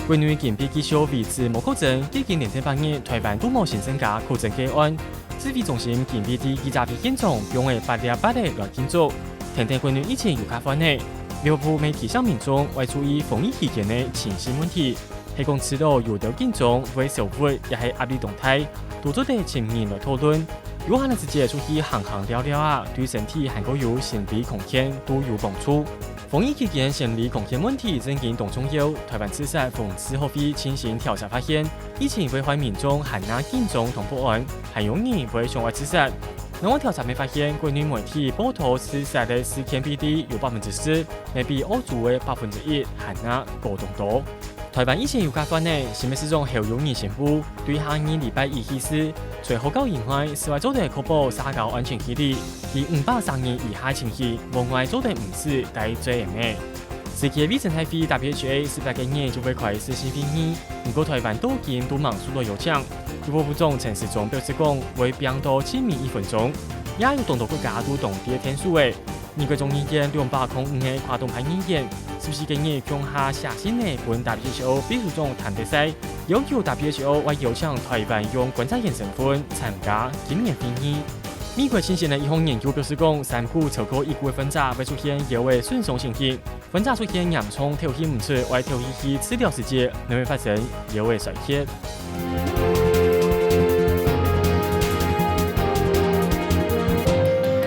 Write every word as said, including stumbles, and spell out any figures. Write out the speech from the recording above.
國內今被繼續維持無確診，既經連續八日臺灣都無新增加確診個案。指揮中心今被在記者會現場放个八粒八个來慶祝，跈等國內疫情有較緩个。衛福部乜提醒民眾愛注意防疫期間个情緒問題，係講試著有兜緊張會愁鬱，也係壓力當大，都做得尋人來討論。有閒个時節出去行行尞尞啊，對身體還過有心理康健都有幫助。防疫期間心理康健問題正經當重要，臺灣自殺防治學會進行調查發現，疫情會害民眾還較緊張同不安，還有人會想愛自殺。另外調查乜發現，國內媒體報導自殺个事件比例有百分之十，乜比澳洲个百分之一還較高當多。臺灣疫情有較緩个，新北市長侯友宜宣布，對下二禮拜一起勢，除口罩以外，室外做得確保社交安全距離，在五百十人以下情形，屋外做得毋使戴嘴掩仔。世界衛生大會WHO十八个月就會開視訊會議，毋過臺灣到今都吂收到邀請。衛福部長陳時中表示講，會拚到盡尾一分鐘，也有當多國家都當佇天數个。美國眾議院兩百空五个跨黨派議員，十四个月共下寫信仔分WHO秘書長譚德塞，要求WHO愛邀請臺灣用觀察員身份參加今年會議。美國最新个一項研究表示講，三股超過一股个患者會出現腰个損傷情形。患者出現嚴重敨氣毋出，愛敨氣去治療時節，乜會發生腰个衰竭。